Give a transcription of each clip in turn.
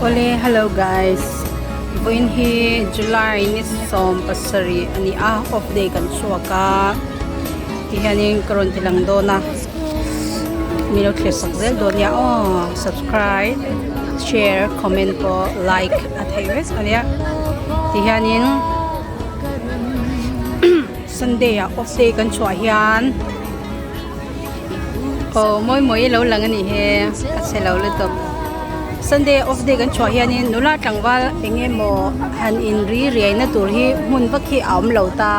Awle hello guys vawiin hi July ni 17 a ni a off day kan chhuak a tihianin ka rawn ti lang dawn a mi lo thlir sak zel dawn nia aw subscribe share comment pawh like a theih vek a nia tihianin Sunday ah off day kan chhuah hian aw mawi mawi lo lang a nih hi a chhe lo lutuk Sunday off day kan chhuah hianin nula tlangval eng emaw han in ri riai na tur hi hmun vak hi a awm lo ta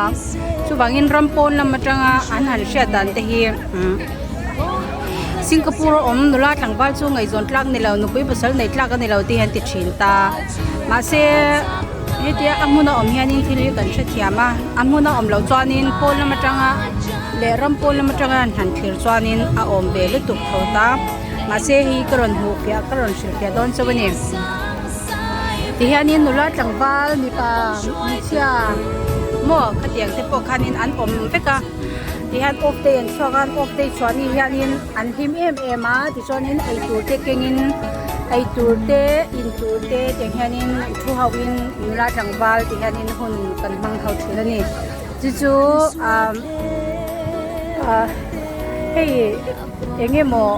chuvangin ram pawn lam atanga an han hriat dan te hi umm Singapore a awm nula tlangval chu ngaihzawn tlak ni lo nupui pasal nei tlak a ni lo tih hi an ti thin ta mahse. Hetia a hmun a awm hianin thil hi kan hrethiam a, a hmun a awm loh chuanin pawn lam atanga leh ram pawn lam atanga an han thlir chuanin a awm ve lutuk tho ta mahse hei ka rawn hmuh fiah ka rawn hrilh fiah dawn chauh a ni. Tihianin nula tlangval mipa hmeichhia maw khatiang te pawh khanin an awm vek a tihian off day an chhuak a off day chhuah ni hianin an hlim em em a tichuanin eitur te kengin eitur te in tur te tiang hianin thu ho in nula tlangval ti hianin hun kan hmang ho thin a ni chu chu ah ah hei eng emaw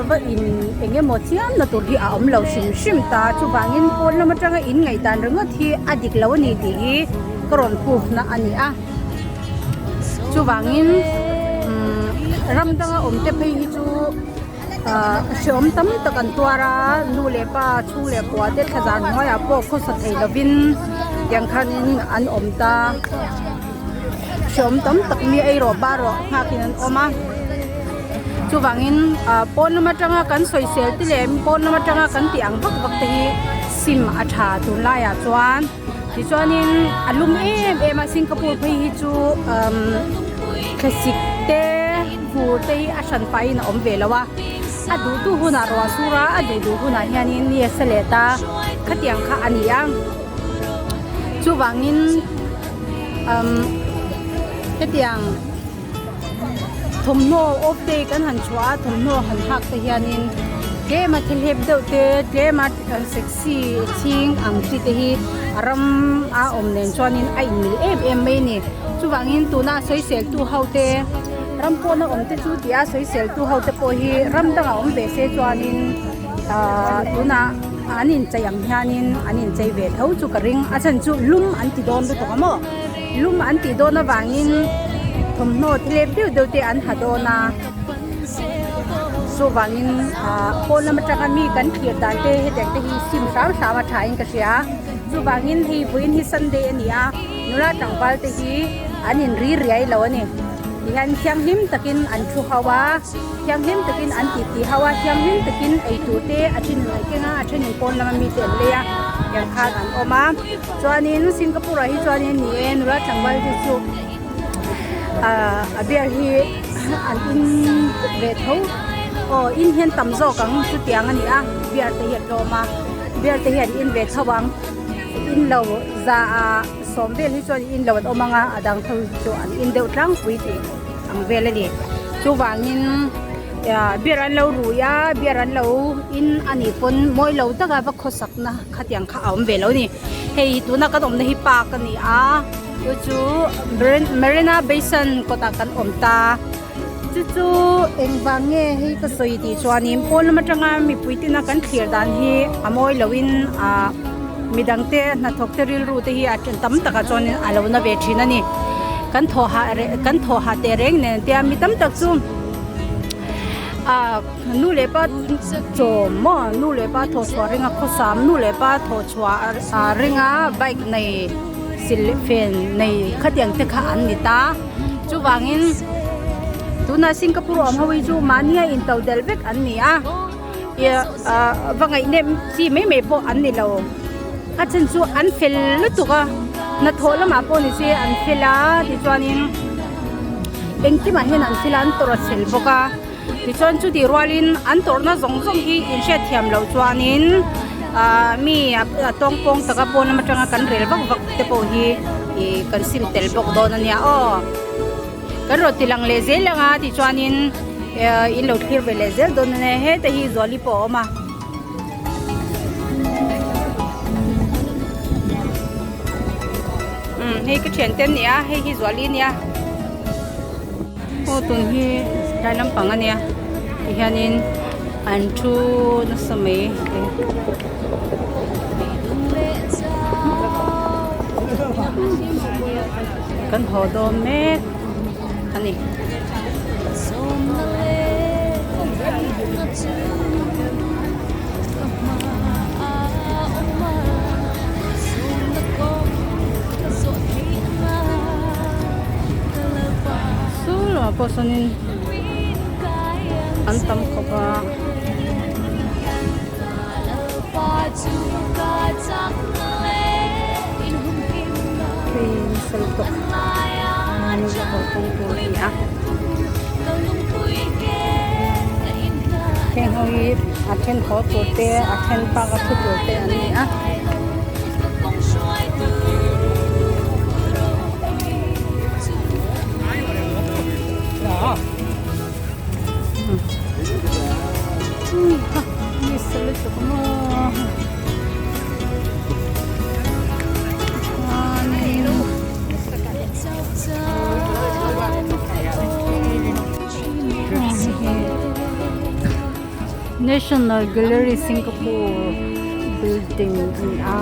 va in eng emaw chiam na tur hi a awm lo hrim hrim ta chuvangin pawn lam atanga in ngaihdan ringawt hi a dik lo a ni tih hi ka rawn proof na a ni a chuvangin umm ram danga awm te phei hi chu. Ahh hreawm tam tak an tuar a nu leh pa chhung leh kua te thla zan hnuaiah pawh khawsa thei lovin tiang khanin an awm ta hreawm tam tak mi ei rawh bar rawh nghakin an awm a chuvangin ah pawn lam atanga kan sawisel te leh pawn lam atanga kan tih ang vak vak te hi sim a tha tunlaiah chuan tichuanin a lum em em a Singapore phei hi chu umm thlasik te. Fur te hi a hran pahin a awm ve lo a, a duh duh hunah ruah sur a, a duh duh hunah hianin ni a sa let a, khatiang kha a ni a. Chuvangin umm hetiang thawmhnaw off day kan han chhuah a, thawmhnaw han hak te hianin tlem a thil hep deuh te, tlem a sexy chhing ang chi te hi a ram a awm nen chuanin a inmil em em mai a ni. Chuvangin tuna sawisel tu ho te ram pawna awm te chu tia sawisel tu ho te pawh hi ram dangah awm ve se chuanin ahh tunah an inchei ang hianin an inchei ve tho chu ka ring a chhan chu lum an ti dawn lutuk a maw lum an tih dawn avangin thawmhnaw tlem deuh deuh te an ha dawn a chuvangin ahh pawn lam atanga mi kan thlir dan te hetiang te hi sim hram hram a tha in ka hria chuvangin hei vawiin hi sunday a ni a. Nula tlangval te hi an in ri riai lo a ni. Tihian thianghlim takin an thu ho a, thianghlim takin an ti ti ho a, thianghlim takin ei tur te a then in an keng a, a then in pawn lama mi te an lei a, tiang khan an awm a. Chuanin Singapore ah hi chuanin ni e nula tlangval te chu ah a beer hi an in ve tho aw in hian tam zawk ang chutiang a ni a, beer te hi a tlawm a, beer te hi an in ve tho ang. In lo za a sawm vel hi chuan in lo an awm ang a a dang tho chu an in deuh tlangpui tih ang vel a ni chuvangin ah beer an lo rui a beer an lo in a nih pawn mawi lo taka va khawsak na khatiang kha a awm ve lo a ni hei tuna kan awmna hi park a ni a chu chu Marina Bay Sands kawtah kan awm ta. Chu chu engvang nge hei ka sawi tih chuanin pawn lam atanga mipui tina kan thlir dan hi a mawi loin ah midangte hnathawk te rilru te hi a tam takah chuanin a lo na ve thin a ni. Kan thaw hah reh kan thaw hah teh reng nen tia mi tam tak chu ah nu leh pa chawm maw nu leh pa thawh chhuah ringa khawsam nu leh pa thawh chhuah ah ringa bike nei silh fen nei khatiang te kha an ni ta. Chuvangin tuna Singapore awm ho hi chu mahnia into del vek an ni a ih ah va ngaihnep chi mai mai pawh an ni lo a then chu an fel lutuk a hnathawh lamah pawh ni se an fel a tichuanin engkimah hian an fel a an tawrh a chhel bawk a tichuan chutih rualin an tawrhna zawng zawng hi inhriatthiam loh chuanin ah mi a tawngpawng taka pawn lam atanga kan rel vak vak te pawh hi ih kan sim tel bawk dawn a nia aw kan rawn ti lang leh zel ang a tichuanin eh in lo thlir ve leh zel dawn a nia heta hi zuali pawh a awm a. Hei ka thian te an ni a, hei hi Zuali a nia. Aw tun hi tlai lampang a nia tihianin an thu nasa mai kan haw dawn mek a ni. Chu lamah pawh sawnin an tam khawp a. Hei nasa lutuk nula haw kawng tur a ni a. Heng ho hi a then haw tur te a then park a thu tur te an ni a. National Gallery Singapore building a ni a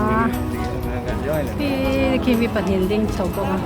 khi mi pahnih an ding chho bawk a.